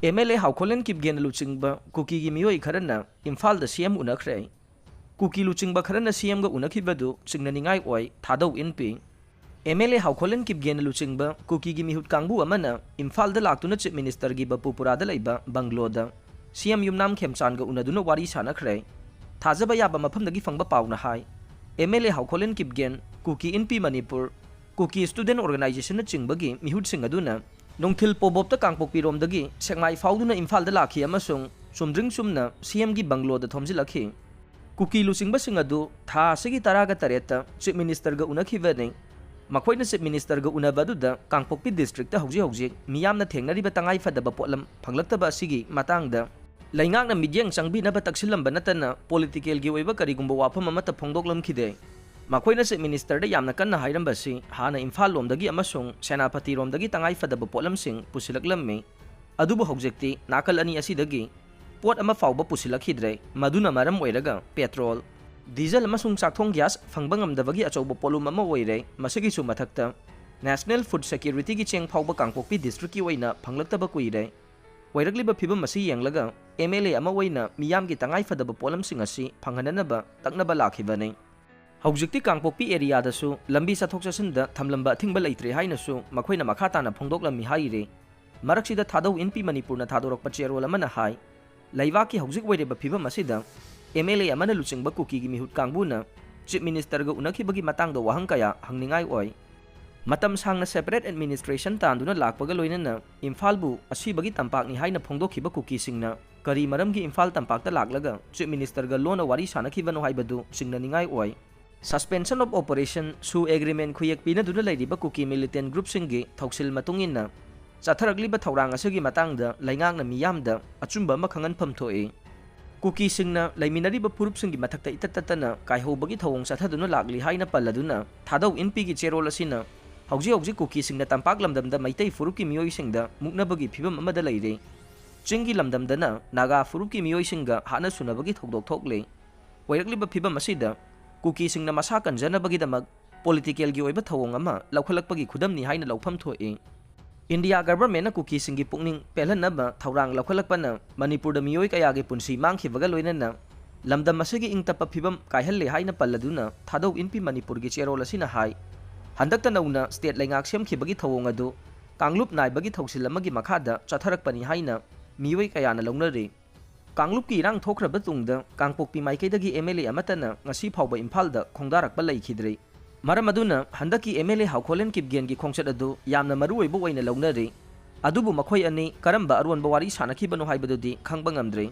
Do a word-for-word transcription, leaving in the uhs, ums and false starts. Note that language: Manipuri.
M L A Haokholen Kipgen ꯂꯨꯆꯤꯡꯕ ꯀꯨꯀꯤꯒꯤ ꯃꯤꯑꯣꯏ ꯈꯔꯅ ꯏꯝꯐꯥꯜꯗ ꯁꯤ ꯑꯦꯝ ꯎꯅꯈ꯭ꯔꯦ꯫ ꯀꯨꯀꯤ ꯂꯨꯆꯤꯡꯕ ꯈꯔꯅ ꯁꯤ ꯑꯦꯝꯒ ꯎꯅꯈꯤꯕꯗꯨ ꯆꯤꯡꯅꯅꯤꯡꯉꯥꯏ ꯑꯣꯏ, ꯊꯥꯗꯧ ꯏꯟꯄꯤ꯫ M L A Haokholen Kipgen ꯂꯨꯆꯤꯡꯕ ꯀꯨꯀꯤꯒꯤ ꯃꯤꯍꯨꯠ ꯀꯥꯡꯕꯨ ꯑꯃꯅ ꯏꯝꯐꯥꯜꯗ ꯂꯥꯛꯇꯨꯅ ꯆꯤꯐ ꯃꯤꯅꯤꯁꯇꯔꯒꯤ ꯕꯄꯨꯄꯨꯔꯥꯗ ꯂꯩꯕ ꯕꯪꯒ꯭ꯂꯣꯗ ꯁꯤ ꯑꯦꯝ ꯌꯨꯝꯅꯥꯝ ꯈꯦꯝꯆꯥꯟꯒ ꯎꯅꯗꯨꯅ ꯋꯥꯔꯤ ꯁꯥꯟꯅꯈ꯭ꯔꯦ꯫ ꯊꯥꯖꯕ ꯌꯥꯕ ꯃꯐꯝꯗꯒꯤ ꯐꯪꯕ ꯄꯥꯎꯅ ꯍꯥꯏ, M L A Haokholen Kipgen, Kuki Inpi Manipur, Kuki student ꯑꯣꯔꯒꯅꯥꯏꯖꯦꯁꯟꯅꯆꯤꯡꯕꯒꯤ ꯃꯤꯍꯨꯠꯁꯤꯡ ꯑꯗꯨꯅ ꯅꯨꯡꯊꯤꯜ ꯄꯣꯕꯣꯞꯇ ꯀꯥꯡꯄꯣꯛꯄꯤꯔꯣꯝꯗꯒꯤ ꯁꯦꯛꯃꯥꯏ ꯐꯥꯎꯗꯨꯅ ꯏꯝꯐꯥꯜꯗ ꯂꯥꯛꯈꯤ ꯑꯃꯁꯨꯡ ꯆꯨꯝꯗ꯭ꯔꯤꯡ ꯆꯨꯝꯅ ꯁꯤ ꯑꯦꯝꯒꯤ ꯕꯪꯒ꯭ꯂꯣꯗ ꯊꯣꯝꯖꯤꯜꯂꯛꯈꯤ꯫ ꯀꯨꯀꯤ ꯂꯨꯆꯤꯡꯕꯁꯤꯡ ꯑꯗꯨ ꯊꯥ ꯑꯁꯤꯒꯤ ꯇꯔꯥꯒ ꯇꯔꯦꯠꯇ ꯆꯤꯐ ꯃꯤꯅꯤꯁꯇꯔꯒ ꯎꯅꯈꯤꯕꯅꯤ꯫ ꯃꯈꯣꯏꯅ ꯆꯤꯐ ꯃꯤꯅꯤꯁꯇꯔꯒ ꯎꯅꯕ ꯑꯗꯨꯗ ꯀꯥꯡꯄꯣꯛꯄꯤ ꯗꯤꯁꯇ꯭ꯔꯤꯛꯇ ꯍꯧꯖꯤꯛ ꯍꯧꯖꯤꯛ ꯃꯤꯌꯥꯝꯅ ꯊꯦꯡꯅꯔꯤꯕ ꯇꯉꯥꯏꯐꯗꯕ ꯄꯣꯠꯂꯝ ꯐꯪꯂꯛꯇꯕ ꯑꯁꯤꯒꯤ ꯃꯇꯥꯡꯗ ꯂꯩꯉꯥꯛꯅ ꯃꯤꯠꯌꯦꯡ ꯆꯪꯕꯤꯅꯕ ꯇꯛꯁꯤꯜꯂꯝꯕ ꯅꯠꯇꯅ ꯄꯣꯂꯤꯇꯤꯀꯦꯜꯒꯤ ꯑꯣꯏꯕ ꯀꯔꯤꯒꯨꯝꯕ ꯋꯥꯐꯝ ꯑꯃꯠꯇ ꯐꯣꯡꯗꯣꯛꯂꯝꯈꯤꯗꯦ꯫ ꯃꯈꯣꯏꯅ ꯆꯤꯐ ꯃꯤꯅꯤꯁꯇꯔꯗ ꯌꯥꯝꯅ ꯀꯟꯅ ꯍꯥꯏꯔꯝꯕꯁꯤ ꯍꯥꯟꯅ ꯏꯝꯐꯥꯜ ꯂꯣꯝꯗꯒꯤ ꯑꯃꯁꯨꯡ ꯁꯦꯅꯥꯄꯇꯤꯔꯣꯝꯗꯒꯤ ꯇꯉꯥꯏꯐꯗꯕ ꯄꯣꯠꯂꯝꯁꯤꯡ ꯄꯨꯁꯤꯜꯂꯛꯂꯝꯃꯤ꯫ ꯑꯗꯨꯕꯨ ꯍꯧꯖꯤꯛꯇꯤ ꯅꯥꯀꯜ ꯑꯅꯤ ꯑꯁꯤꯗꯒꯤ ꯄꯣꯠ ꯑꯃ ꯐꯥꯎꯕ ꯄꯨꯁꯤꯜꯂꯛꯈꯤꯗ꯭ꯔꯦ꯫ ꯃꯗꯨꯅ ꯃꯔꯝ ꯑꯣꯏꯔꯒ ꯄꯦꯇ꯭ꯔꯣꯜ, ꯗꯤꯖꯜ ꯑꯃꯁꯨꯡ ꯆꯥꯛꯊꯣꯡ ꯒ꯭ꯌꯥꯁ ꯐꯪꯕ ꯉꯝꯗꯕꯒꯤ ꯑꯆꯧꯕ ꯄꯣꯠꯂꯨꯝ ꯑꯃ ꯑꯣꯏꯔꯦ꯫ ꯃꯁꯤꯒꯤꯁꯨ ꯃꯊꯛꯇ ꯅꯦꯁꯅꯦꯜ ꯐꯨꯗ ꯁꯦꯀ꯭ꯌꯨꯔꯤꯇꯤꯒꯤ ꯆꯦꯡ ꯐꯥꯎꯕ ꯀꯥꯡꯄꯣꯛꯄꯤ ꯗꯤꯁꯇ꯭ꯔꯤꯛꯀꯤ ꯑꯣꯏꯅ ꯐꯪꯂꯛꯇꯕ ꯀꯨꯏꯔꯦ꯫ ꯑꯣꯏꯔꯛꯂꯤꯕ ꯐꯤꯕꯝ ꯑꯁꯤ ꯌꯦꯡꯂꯒ ꯑꯦꯝ ꯑꯦꯜ ꯑꯦ ꯑꯃ ꯑꯣꯏꯅ ꯃꯤꯌꯥꯝꯒꯤ ꯇꯉꯥꯏꯐꯗꯕ ꯄꯣꯠꯂꯝꯁꯤꯡ ꯑꯁꯤ ꯐꯪꯍꯟꯅꯅꯕ ꯇꯛꯅꯕ ꯂꯥꯛꯈꯤꯕꯅꯤ꯫ ꯍꯧꯖꯤꯛꯇꯤ ꯀꯥꯡꯄꯣꯛꯄꯤ ꯑꯦꯔꯤꯌꯥꯗꯁꯨ ꯂꯝꯕꯤ ꯆꯠꯊꯣꯛ ꯆꯠꯁꯤꯟꯗ ꯊꯝꯂꯝꯕ ꯑꯊꯤꯡꯕ ꯂꯩꯇ꯭ꯔꯦ ꯍꯥꯏꯅꯁꯨ ꯃꯈꯣꯏꯅ ꯃꯈꯥ ꯇꯥꯅ ꯐꯣꯡꯗꯣꯛꯂꯝꯃꯤ ꯍꯥꯏꯔꯤ꯫ ꯃꯔꯛꯁꯤꯗ ꯊꯥꯗꯧ ꯏꯟꯄꯤ ꯃꯅꯤꯄꯨꯔꯅ ꯊꯥꯗꯣꯔꯛꯄ ꯆꯦꯔꯣꯜ ꯑꯃꯅ ꯍꯥꯏ, ꯂꯩꯕꯥꯛꯀꯤ ꯍꯧꯖꯤꯛ ꯑꯣꯏꯔꯤꯕ ꯐꯤꯕꯝ ꯑꯁꯤꯗ ꯑꯦꯝ ꯑꯦꯜ ꯑꯦ ꯑꯃꯅ ꯂꯨꯆꯤꯡꯕ ꯀꯨꯀꯤꯒꯤ ꯃꯤꯍꯨꯠ ꯀꯥꯡꯕꯨꯅ ꯆꯤꯐ ꯃꯤꯅꯤꯁꯇꯔꯒ ꯎꯅꯈꯤꯕꯒꯤ ꯃꯇꯥꯡꯗ ꯋꯥꯍꯪ ꯀꯌꯥ ꯍꯪꯅꯤꯡꯉꯥꯏ ꯑꯣꯏ꯫ ꯃꯇꯝ ꯁꯥꯡꯅ ꯁꯦꯄꯔꯦꯠ ꯑꯦꯗꯃꯤꯅꯤꯁꯇ꯭ꯔꯦꯁꯟ ꯇꯥꯟꯗꯨꯅ ꯂꯥꯛꯄꯒ ꯂꯣꯏꯅꯅ ꯏꯝꯐꯥꯜꯕꯨ ꯑꯁꯤꯕꯒꯤ ꯇꯝꯄꯥꯛꯅꯤ ꯍꯥꯏꯅ ꯐꯣꯡꯗꯣꯛꯈꯤꯕ ꯀꯨꯀꯤꯁꯤꯡꯅ ꯀꯔꯤ ꯃꯔꯝꯒꯤ ꯏꯝꯐꯥꯜ ꯇꯝꯄꯥꯛꯇ ꯂꯥꯛꯂꯒ ꯆꯤꯐ ꯃꯤꯅꯤꯁꯇꯔꯒ ꯂꯣꯟꯅ ꯋꯥꯔꯤ ꯁꯥꯅꯈꯤꯕꯅꯣ ꯍꯥꯏꯕꯗꯨ ꯆꯤꯡꯅꯅꯤꯡꯉꯥꯏ ꯑꯣꯏ꯫ Suspension of Operation, ꯁꯨ ꯑꯦꯒ꯭ꯔꯤꯃꯦꯟ ꯈꯨꯌꯦꯛ ꯄꯤꯅꯗꯨꯅ ꯂꯩꯔꯤꯕ ꯀꯨꯀꯤ ꯃꯤꯂꯤꯇꯦꯟ ꯒ꯭ꯔꯨꯞꯁꯤꯡꯒꯤ ꯊꯧꯁꯤꯜ ꯃꯇꯨꯡ ꯏꯟꯅ ꯆꯠꯊꯔꯛꯂꯤꯕ ꯊꯧꯔꯥꯡ ꯑꯁꯤꯒꯤ ꯃꯇꯥꯡꯗ ꯂꯩꯉꯥꯛꯅ ꯃꯤꯌꯥꯝꯗ ꯑꯆꯨꯝꯕ ꯑꯃ ꯈꯪꯍꯟꯐꯝ ꯊꯣꯛꯏ꯫ ꯀꯨꯀꯤꯁꯤꯡꯅ ꯂꯩꯃꯤꯟꯅꯔꯤꯕ ꯐꯨꯔꯨꯞꯁꯤꯡꯒꯤ ꯃꯊꯛꯇ ꯏꯇꯠ ꯇꯠꯇꯅ ꯀꯥꯏꯍꯧꯕꯒꯤ ꯊꯧꯑꯣꯡ ꯆꯠꯊꯗꯨꯅ ꯂꯥꯛꯂꯤ ꯍꯥꯏꯅ ꯄꯜꯂꯗꯨꯅ ꯊꯥꯗꯧ ꯏꯟꯄꯤꯒꯤ ꯆꯦꯔꯣꯜ ꯑꯁꯤꯅ ꯍꯧꯖꯤꯛ ꯍꯧꯖꯤꯛ ꯀꯨꯀꯤꯁꯤꯡꯅ ꯇꯝꯄꯥꯛ ꯂꯝꯗꯝꯗ ꯃꯩꯇꯩ ꯐꯨꯔꯨꯞꯀꯤ ꯃꯤꯑꯣꯏꯁꯤꯡꯗ ꯃꯨꯛꯅꯕꯒꯤ ꯐꯤꯕꯝ ꯑꯃꯗ ꯂꯩꯔꯤ꯫ ꯆꯤꯡꯒꯤ ꯂꯝꯗꯝꯗꯅ ꯅꯥꯒꯥ ꯐꯨꯔꯨꯞꯀꯤ ꯃꯤꯑꯣꯏꯁꯤꯡꯒ ꯍꯥꯠꯅ ꯁꯨꯅꯕꯒꯤ ꯊꯧꯗꯣꯛ ꯊꯣꯛꯂꯤ꯫ ꯑꯣꯏꯔꯛꯂꯤꯕ ꯐꯤꯕꯝ ꯑꯁꯤꯗ ꯀꯨꯀꯤꯁꯤꯡꯅ ꯃꯁꯥ ꯀꯟꯖꯅꯕꯒꯤꯗꯃꯛ ꯄꯣꯂꯤꯇꯤꯀꯦꯜꯒꯤ ꯑꯣꯏꯕ ꯊꯧꯑꯣꯡ ꯑꯃ ꯂꯧꯈꯠꯂꯛꯄꯒꯤ ꯈꯨꯗꯝꯅꯤ ꯍꯥꯏꯅ ꯂꯧꯐꯝ ꯊꯣꯛꯏ꯫ ꯏꯟꯗꯤꯌꯥ ꯒꯚꯔꯟꯃꯦꯟꯠꯅ ꯀꯨꯀꯤꯁꯤꯡꯒꯤ ꯄꯨꯛꯅꯤꯡ ꯄꯦꯜꯍꯟꯅꯕ ꯊꯧꯔꯥꯡ ꯂꯧꯈꯠꯂꯛꯄꯅ ꯃꯅꯤꯄꯨꯔꯗ ꯃꯤꯑꯣꯏ ꯀꯌꯥꯒꯤ ꯄꯨꯟꯁꯤ ꯃꯥꯡꯈꯤꯕꯒ ꯂꯣꯏꯅꯅ ꯂꯝꯗꯝ ꯑꯁꯤꯒꯤ ꯏꯪ ꯇꯞꯄ ꯐꯤꯕꯝ ꯀꯥꯏꯍꯜꯂꯦ ꯍꯥꯏꯅ ꯄꯜꯂꯗꯨꯅ ꯊꯥꯗꯧ ꯏꯟꯄꯤ ꯃꯅꯤꯄꯨꯔꯒꯤ ꯆꯦꯔꯣꯜ ꯑꯁꯤꯅ ꯍꯥꯏ, ꯍꯟꯗꯛꯇ ꯅꯧꯅ ꯁ꯭ꯇꯦꯠ ꯂꯩꯉꯥꯛ ꯁꯦꯝꯈꯤꯕꯒꯤ ꯊꯧꯑꯣꯡ ꯑꯗꯨ ꯀꯥꯡꯂꯨꯞ ꯅꯥꯏꯕꯒꯤ ꯊꯧꯁꯤꯜ ꯑꯃꯒꯤ ꯃꯈꯥꯗ ꯆꯠꯊꯔꯛꯄꯅꯤ ꯍꯥꯏꯅ ꯃꯤꯑꯣꯏ ꯀꯌꯥꯅ ꯂꯧꯅꯔꯤ꯫ ꯀꯥꯡꯂꯨꯞꯀꯤ ꯏꯔꯥꯡ ꯊꯣꯛꯈ꯭ꯔꯕ ꯇꯨꯡꯗ ꯀꯥꯡꯄꯣꯛꯄꯤ ꯃꯥꯏꯀꯩꯗꯒꯤ ꯑꯦꯝ ꯑꯦꯜ ꯑꯦ ꯑꯃꯠꯇꯅ ꯉꯁꯤ ꯐꯥꯎꯕ ꯏꯝꯐꯥꯜꯗ ꯈꯣꯡꯗꯥꯔꯛꯄ ꯂꯩꯈꯤꯗ꯭ꯔꯤ꯫ ꯃꯔꯝ ꯑꯗꯨꯅ ꯍꯟꯗꯛꯀꯤ ꯑꯦꯝ ꯑꯦꯜ ꯑꯦ ꯍꯥꯎꯈꯣꯂꯦꯟ ꯀꯤꯞꯒꯦꯟꯒꯤ ꯈꯣꯡꯆꯠ ꯑꯗꯨ ꯌꯥꯝꯅ ꯃꯔꯨꯑꯣꯏꯕ ꯑꯣꯏꯅ ꯂꯧꯅꯔꯤ꯫ ꯑꯗꯨꯕꯨ ꯃꯈꯣꯏ ꯑꯅꯤ ꯀꯔꯝꯕ ꯑꯔꯣꯟꯕ ꯋꯥꯔꯤ ꯁꯥꯟꯅꯈꯤꯕꯅꯣ ꯍꯥꯏꯕꯗꯨꯗꯤ ꯈꯪꯕ ꯉꯝꯗ꯭ꯔꯤ꯫